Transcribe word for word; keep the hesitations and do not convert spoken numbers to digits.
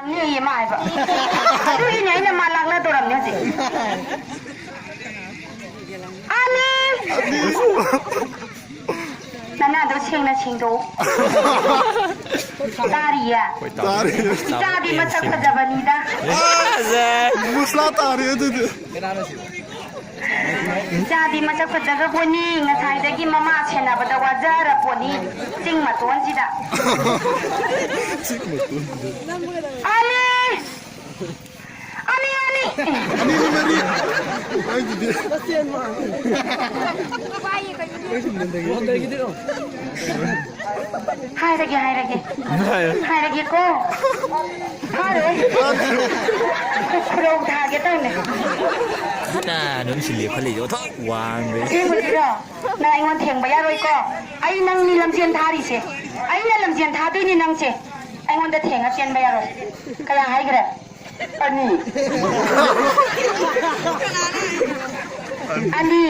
ꯂꯥꯛꯅꯤꯌꯦ ꯃꯥ ꯍꯥꯏꯕ꯫ ꯑꯗꯨꯒꯤꯅꯦ ꯑꯩꯅ ꯃꯥ ꯂꯥꯛꯅꯗꯣꯔꯝꯅꯦ ꯍꯧꯖꯤꯛ꯫ ꯑꯅꯤ꯫ ꯅꯅꯥꯗꯣ ꯁꯦꯡꯅ ꯁꯦꯡꯗꯣꯛꯎ꯫ ꯇꯥꯔꯤꯌꯦ꯫ ꯇꯥꯔꯤ꯫ ꯏꯆꯥꯗꯤ ꯃꯁꯛ ꯐꯖꯕꯅꯤꯗ꯫ ꯃꯨꯁꯂꯥ ꯇꯥꯔꯦ ꯑꯗꯨꯗꯤ꯫ ꯏꯆꯥꯗꯤ ꯃꯁꯛ ꯐꯖꯈ꯭ꯔ ꯄꯣꯠꯅꯤ꯫ ꯉꯁꯥꯏꯗꯒꯤ ꯃꯃꯥ ꯁꯦꯟꯅꯕꯗ ꯋꯥꯖꯔ ꯄꯣꯠꯅꯤ꯫ ꯆꯤꯡ ꯃꯇꯣꯟꯁꯤꯗ꯫ ꯑꯅꯤ꯫ ꯑꯅꯤ, ꯑꯅꯤ꯫ ꯑꯅꯤ, ꯑꯅꯤ, ꯃꯔꯤ꯫ ꯑꯩꯒꯤꯗꯤ꯫ ꯍꯥꯏꯔꯒꯦ, ꯍꯥꯏꯔꯒꯦ꯫ ꯍꯥꯏꯔꯒꯦꯀꯣ꯫ ꯐꯥꯔꯣꯏ꯫ ꯈꯨꯔꯧ ꯊꯥꯒꯦ ꯇꯧꯅꯦ꯫ ꯅꯥ ꯑꯗꯨꯝ ꯁꯤꯜꯂꯤ ꯈꯜꯂꯤꯁꯦ ꯑꯣꯟꯊꯣꯛ ꯋꯥꯡꯈ꯭ꯔꯦ꯫ ꯑꯁꯦꯡꯕꯒꯤꯔꯣ? ꯅꯪ ꯑꯩꯉꯣꯟꯗ ꯊꯦꯡꯕ ꯌꯥꯔꯣꯏꯀꯣ꯫ ꯑꯩ ꯅꯪꯅꯤ ꯂꯝꯖꯦꯟ ꯊꯥꯔꯤꯁꯦ꯫ ꯑꯩꯅ ꯂꯝꯖꯦꯟ ꯊꯥꯗꯣꯏꯅꯤ ꯅꯪꯁꯦ꯫ ꯑꯩꯉꯣꯟꯗ ꯊꯦꯡꯉ ꯆꯦꯟꯕ ꯌꯥꯔꯣꯏ꯫ ꯀꯌꯥ ꯍꯥꯏꯈ꯭ꯔꯦ? ꯑꯅꯤ꯫ ꯑꯅꯤ꯫